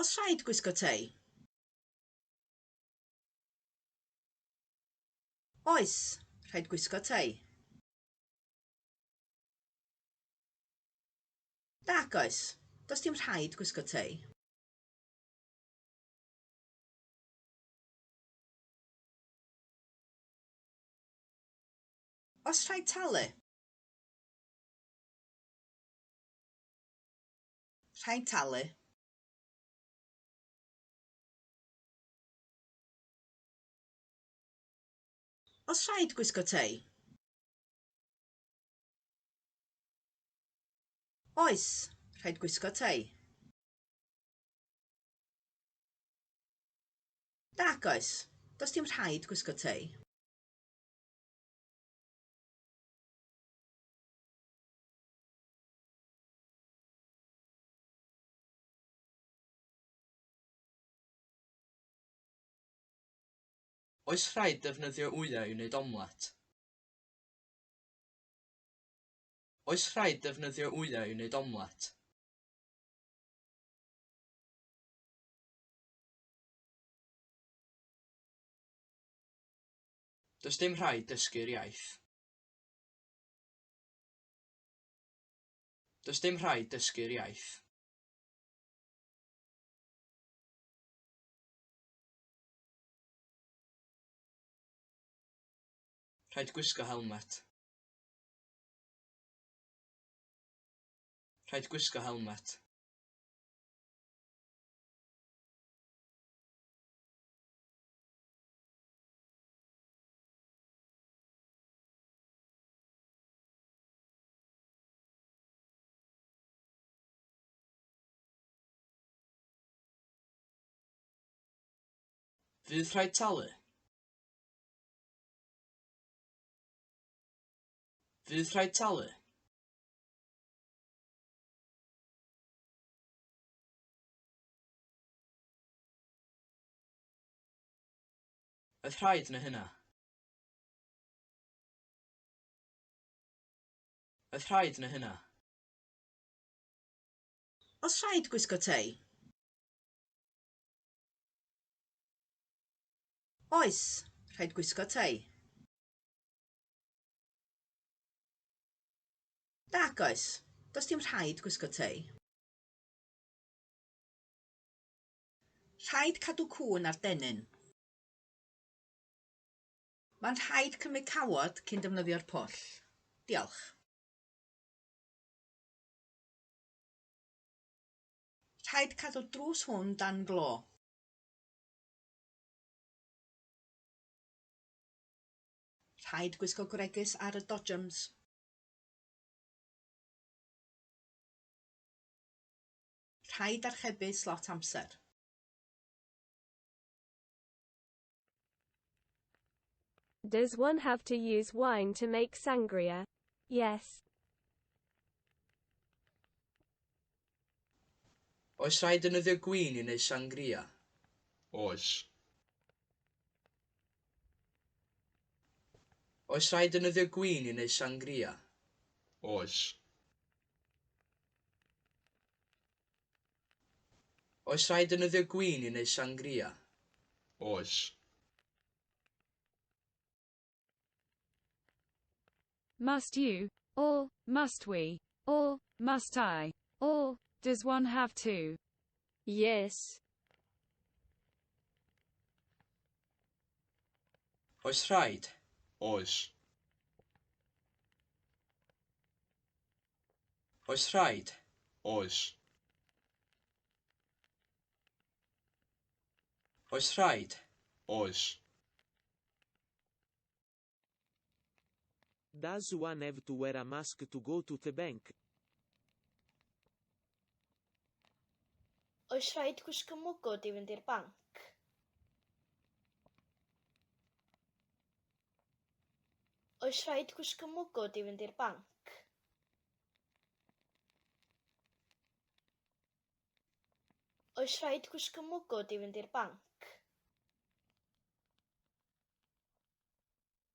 Oes rhaid gwisgo tei? Oes, rhaid gwisgo tei. Nac oes, does dim rhaid gwisgo tei. Oes rhaid talu? Rhaid talu. Oes rhaid gwisgo tei? Oes, rhaid gwisgo tei. Nac oes, does dim rhaid gwisgo tei. Oes rhaid defnyddio wyau i wneud omlet? Oes rhaid defnyddio wyau i wneud omlet? Does dim rhaid dysgu'r iaith. Does dim rhaid dysgu'r iaith. Rhaid gwisgo helmet. Rhaid gwisgo helmet. Fydd rhaid talu? Fydd rhaid talu? Oedd rhaid neu hynna? Oedd rhaid neu hynna? Oes rhaid gwisgo tei? Oes, rhaid gwisgo tei. Nac oes, does dim rhaid gwisgo tei. Rhaid cadw cŵn ar dennyn. Mae'n rhaid cymryd cawod cyn defnyddio'r pwll. Diolch. Rhaid cadw'r drws hwn dan glo. Rhaid gwisgo gwregys ar y dodgerns. Rhaid archebu slot amser. Does one have to use wine to make sangria? Yes. Oes rhaid defnyddio gwin i wneud sangria? Oes. Oes rhaid defnyddio gwin i wneud sangria? Oes. Oes rhaid defnyddio gwin i wneud sangria? Oes. Must you, or, must we, or, must I, or, does one have to? Yes. Oes rhaid? Oes. Oes rhaid? Oes. Oes rhaid? Oes. Does one have to wear a mask to go to the bank? Oes rhaid gwisgo mwgwd i fynd i'r banc? Oes rhaid gwisgo mwgwd i fynd i'r banc? Oes rhaid gwisgo mwgwd i fynd i'r banc?